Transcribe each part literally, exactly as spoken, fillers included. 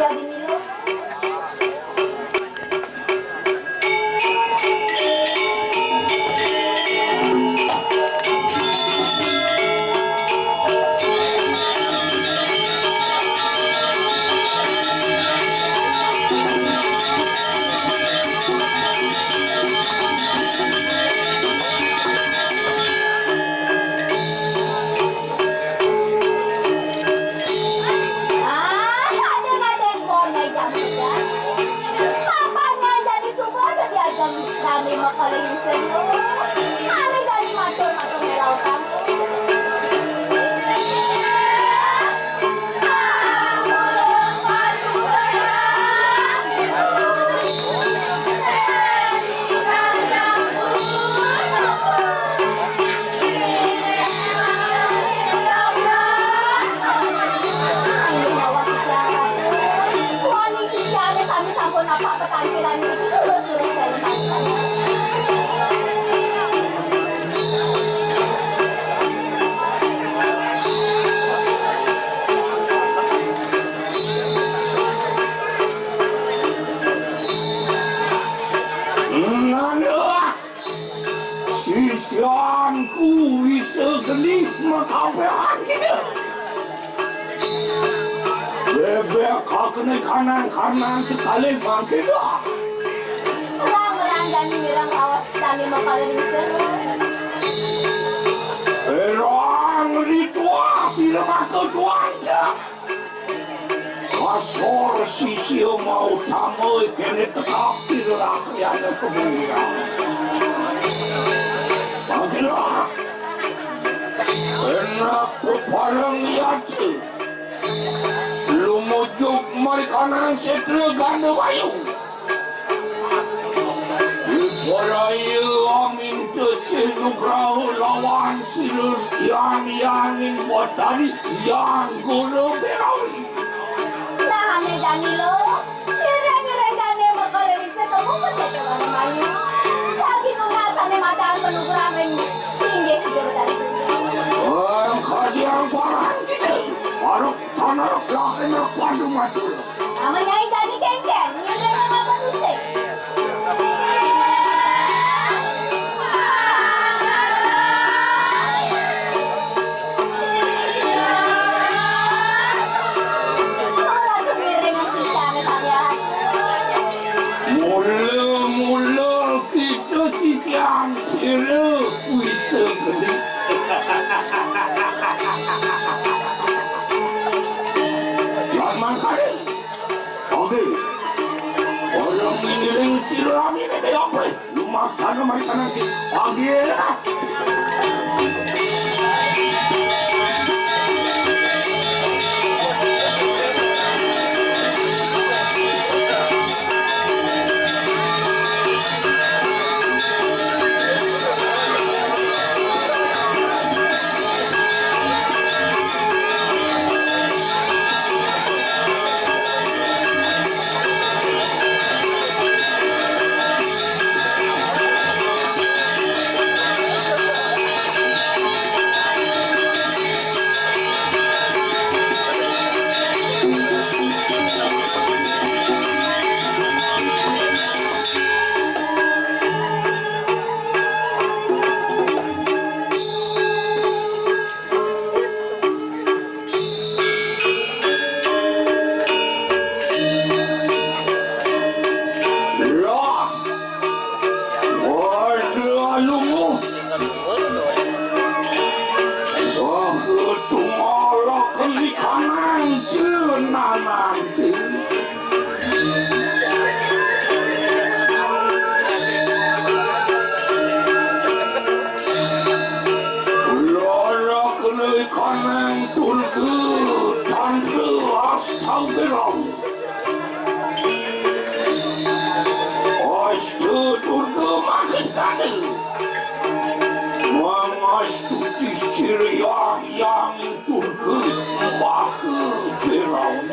Ah, ada na den bone jam segan. Kapan nga jadi suba ada diagang kami makalingsen. Ada jadi matur-matur melautang. Nganu, sisianku bisa geni makabehan kita. Bebek kakene kanan-kanan tekale mangkeda. Lang-lang jani mirang awas tani makalering seru. Erang ritual sira maka tuan. Kasor sisia mau tamai kene tekak sira rakyatne kemuliaan. Bagilah enak peparang yati lumujuk marikanan setra ganda wayu. Iporaya amin tesih nugraha lawan sira yang yangin watari yang guna berawi. Nah, ane Danilo, ireng-ireng dane makare wiksa kamu masih kawan mayu. Lagi nuna sane madan penugrahan ring tinggi hidup dari dunia. Orang kadiang barang kita, orang tanah lahirnya pandu matur. Ama nyai tadi kengken, nyendeng apa musik? Mula-mula kita sisian sira wisa geni. Zaman kali. Oke. Orang ngiring silaturahmi ini apa? Lumaksana mari kanan si. Oke. Lah, waduh, alumu. Saha tumolok likanan cenanan. Lara kene kanang turga tantra astagfirullah. Astu turga makastana. Mangastuti sira yang yang Turga baka Firaun.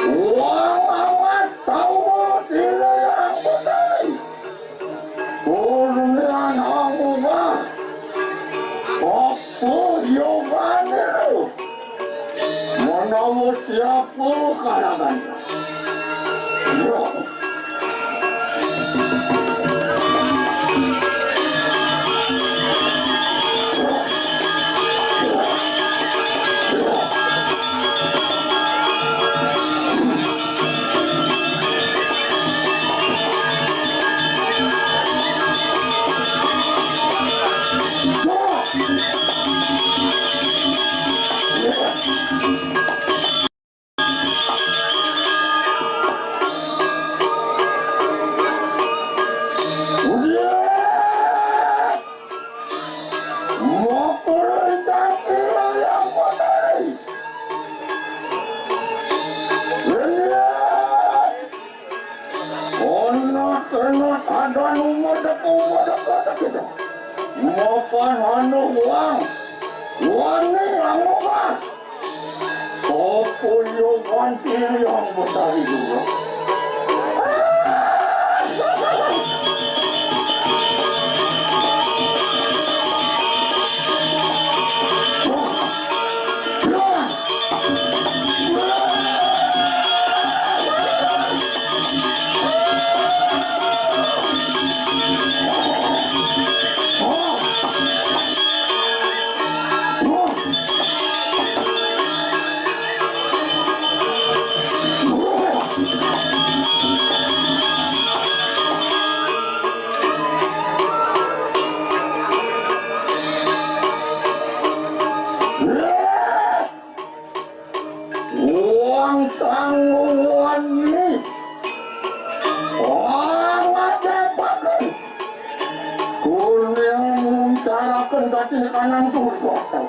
Wong awas tawa sira yang putri. Kurnian amungah. Apa yogane? Menawa siapa karangan. Mokor ingkang ira yang watari. Lihat! Ono kena tadan umedek-umedek kita. Mapan anu wang. Wani amukas. Apa yo kancil yang betari dulu. Ati kanan tuh kosong.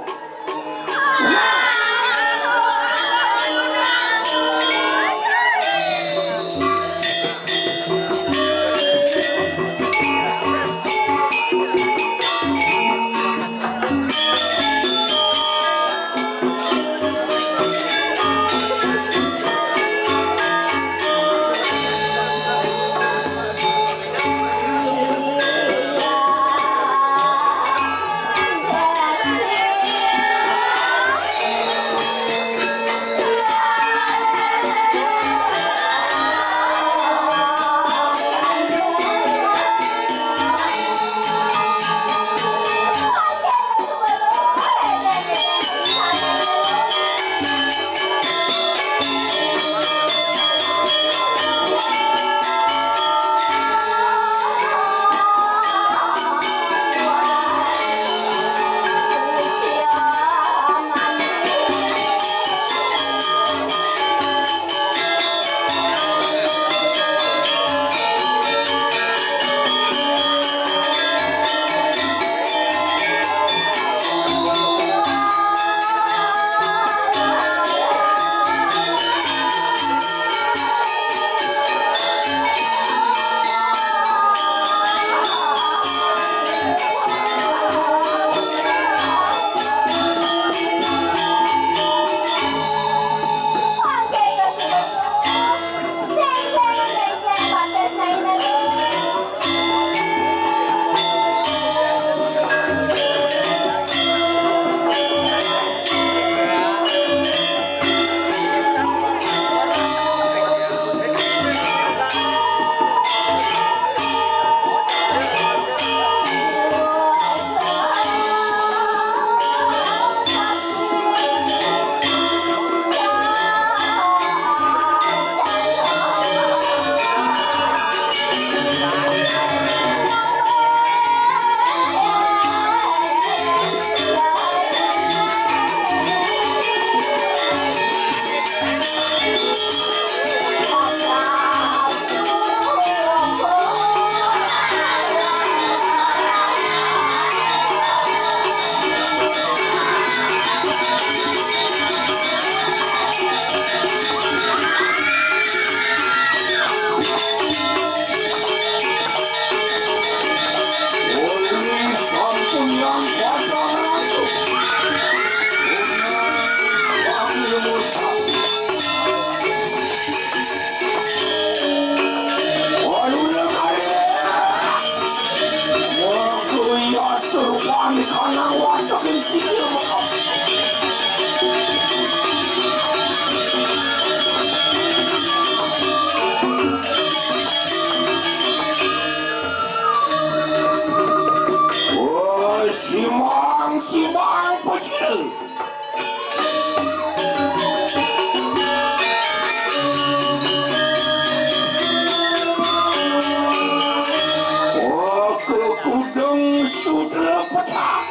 Simang, simang, pecil. Aku kudung sutra petak,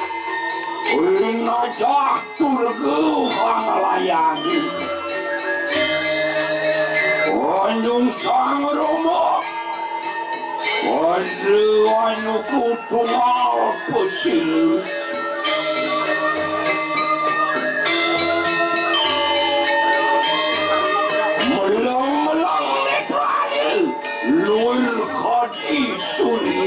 uling aja turgu hang layani. Anjung sang romo. Pada anu kutungal pesil. Melang-melang netrane luir kadi suri